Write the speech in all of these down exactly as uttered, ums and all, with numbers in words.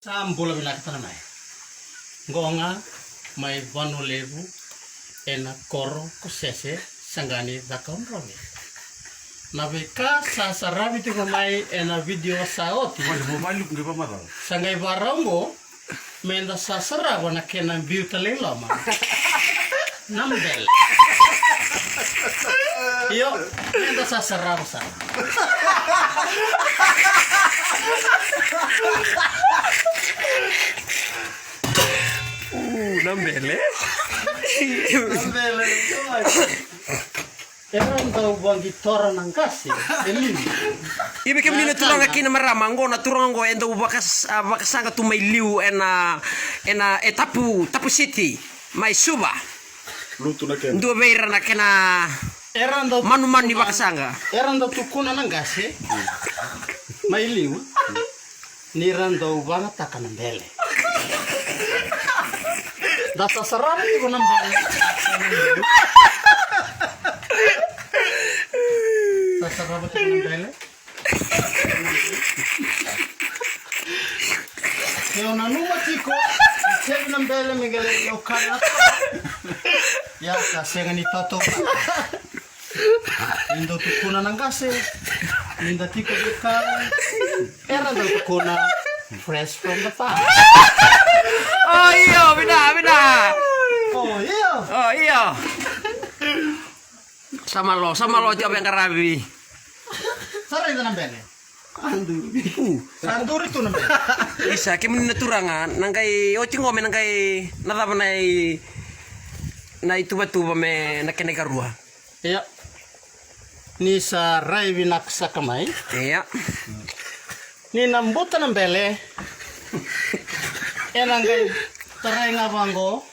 Sa bula vinaka tale mai. Qo ga mai Vanua Levu, ena koro ko Sese, Saqani, Cakaudrove. Na veika sa saravi tiko mai ena vidio sa oti, sa qai varau qo, meda sa sarava na kena biu tale i loma. Na bele. Io, meda sa sarava sara. U, na bele. Na bele. Era dau vaqitora na qase e liu. Ia vei kemuni na turaga kei na marama, qo na turaga qo e dau vakas-, a, vakasaqa tu mai liu ena, ena, e Tapu, Tapu City, mai Suva. Lutu na kena. Dua vei ira na kena manumanu ni vakasaqa. Era dau tukuna na qase mai liu ni ra dau vagataka na bele. Da sa sarava tiko na bele. Sa sarava tiko na bele. Ke o nanuma tiko, sevi na bele me qai lai o kana. Ia ka sega ni toto. Ni dau tukuna na qase, ni da tiko vei ka, era dau tukuna, fresh from the farm. O io, vinaka, vinaka. O io. O io. Sa malo, sa malo tiko vei qaravi. Sa raica na bele. Sa duri tu na bele. Isa, kemuni na turaga, na qai oti qo me na qai na cava na i, na ituvatuva me na kena ikarua. Ia. Ni sa rai vinaka saka mai. Ia. Ni na buta na bele. Ena qai tarai ga vaqo.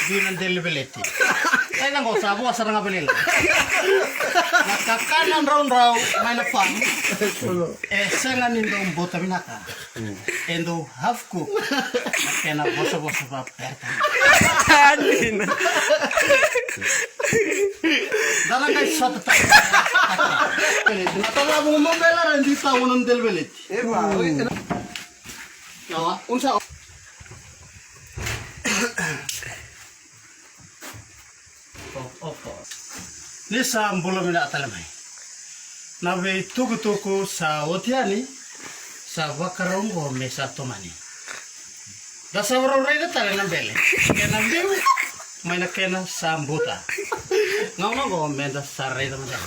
Dui na deliveleti. Ena qo sa vua sara ga velila. Na kakana draudrau mai na farm. E sega ni dau buta vinaka. E dau half cook. Na kena vosavosa va Dina. Dara qai sota ta. Na tala mo mo bela ra ndi sa mo non del veleti. E va, oi. Na wa, un sa. Ni sa bula vinaka tale mai. Na veitukutuku sa oti yani, sa vakarau qo me sa tomani. Da sa vakarau raica tale na bele. Kena biu, mai na kena sa buta. Gauna qo me da sa raica mada.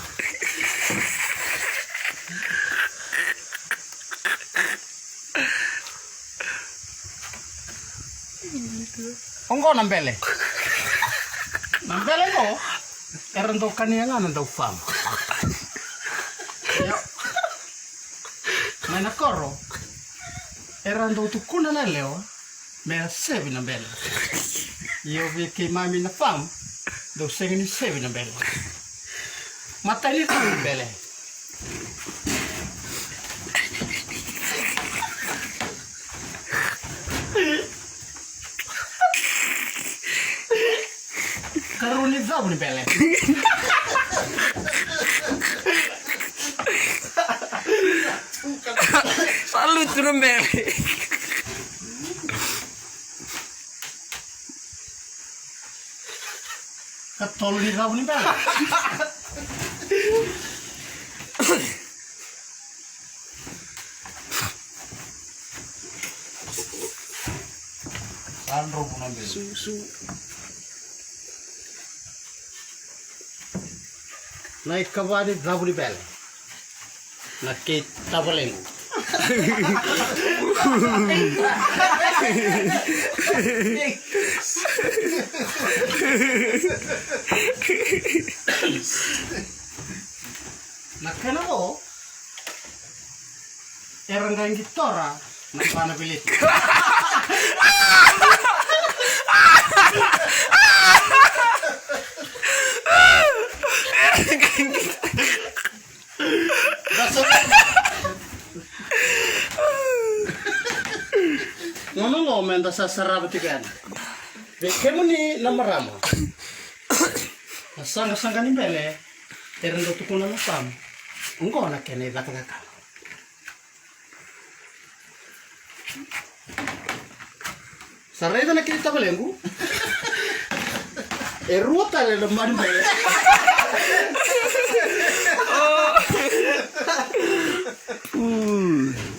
Oqo na bele. Na bele qo era dau kania ga na dau fam. Io. Mai na koro era dau tukuna na lewa me a sevi na bele. Io vei keimami na fam dau sega ni sevi na bele. Matai ni tu na bele. Karua ni cavu ni bele. Sa lutu na bele. Katolu ni cavu ni bele. Sa drovu na bele. Su, su. Na ikava ni cavu ni bele. Na kei tavalequ. Na kena vo era qai qitora na pana veleti. Gauna qo me da sa sarava tiko yani. Vei kemuni na marama, na saqasaqa ni bele era dau tukuna na fam. Oqo na kena icakacaka. Sa raica na kena tavalequ. E rua tale na mani bele.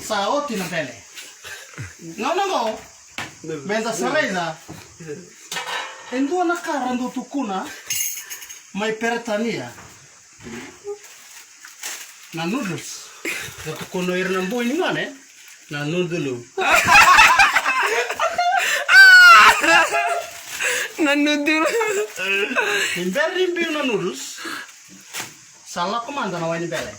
Sa oti na bele. Gauna qo, meda sa raica e dua na ka ra dau tukuna mai Peretania. Na noodles. Ra tukuna o ira na boi ni gone na nudulu. Na nudulu. Ni bera ni biu na noodles, sa lako mada na wai ni bele.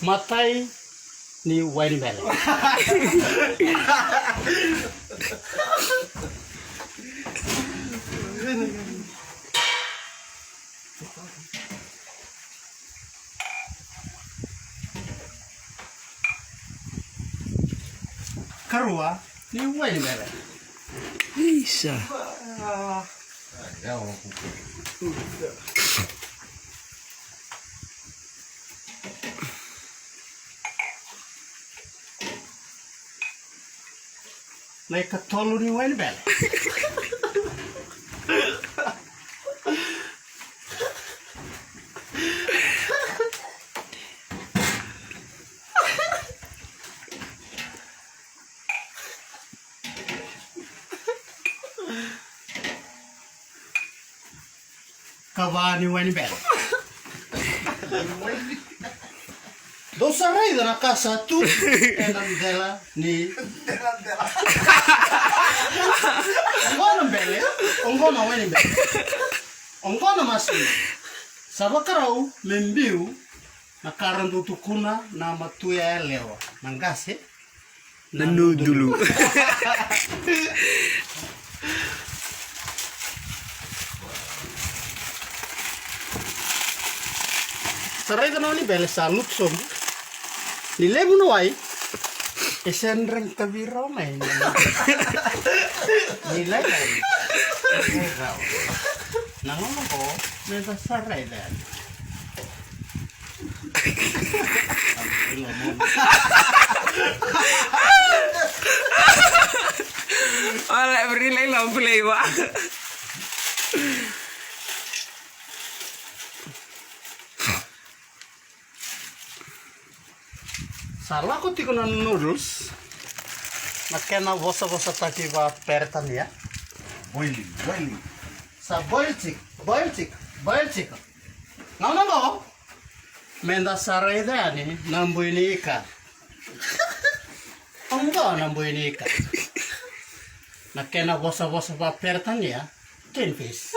Matai ni wai ni bele. Karua ni wai ni bele. Isa. Na ikatolu ni wai ni bele. Kava ni wai ni bele. Dou sa raica na ka sa tu ena dela ni. Oqo na bele, oqo na wai ni bele. Oqo na masima. Sa vakarau me biu na ka ra dau tukuna na matua yalewa, na qase. Na nudulu. Sa raica na wai ni bele sa lutu sobu. Ni levu na wai. E sega ni kavi rawa mai. Ni lailai. Na gauna qo, meda sa raica yani. Wala, really long play wa. Sa lako tiko na noodles, na kena vosavosataki vaperetania. Boiling, boiling. Sa boil tiko, boil tiko, boil tiko. Gauna qo, meda sa raica yani na bui ni ika. Oqo na bui ni ika. Na kena vosavosa vaperetania, tin fish.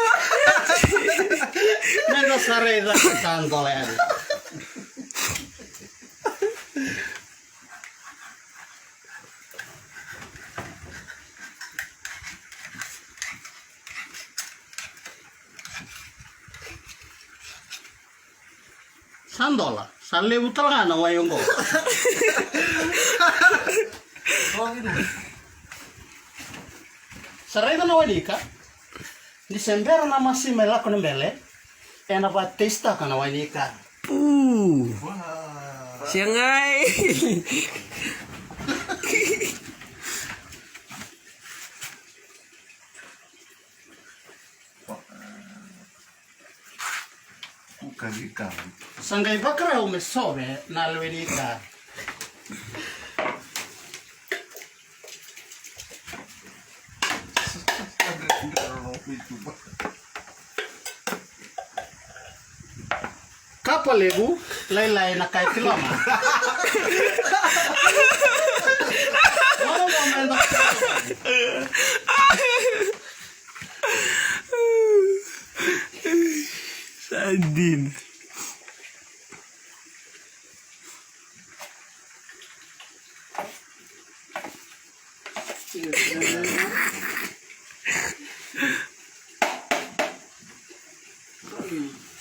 Meda sa raica ka sa dola yani. Sa dola, sa levu tale ga na wai oqo. Sa raica na wai ni ika. Ni se bera na masima e lako na bele, ena vataste-taka na wai ni ika. Pu. Segai. Sa qai vakarau me sove na lewe ni ika. Kapa levu, lailai na kai kiloma. Sa dina.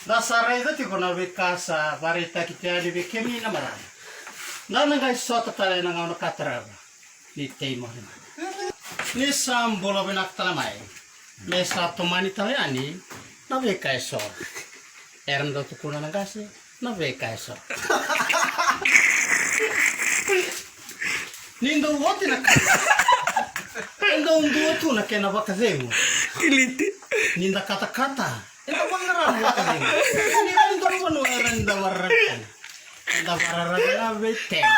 Da sa raica tiko na veika sa vakaraitaki tiko yani vei kemuni na marama. Da na qai sota tale ena gauna ka tarava. Ni tei moni. Ni sa bula vinaka tale mai. Me sa tomani tale yani na veika eso. Era na dau tukuna na qase na veika eso. Ni dau oti na ka, e dau dua tu na kena vakacegu. Kiliti. Ni da katakata, e da vakarau vakacegu. Ni da dau vanua era ni da vararavi. E da vararavi na veitega.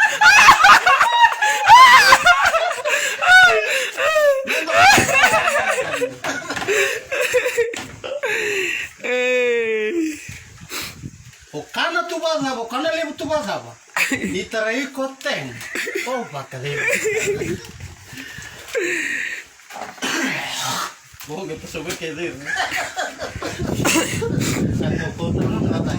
O kana tu vacava, o kana levu tu vacava. Ni tarai iko teng. O vakacegu. Bom, eu tô sobre o que, né? Sa toko toko na tai.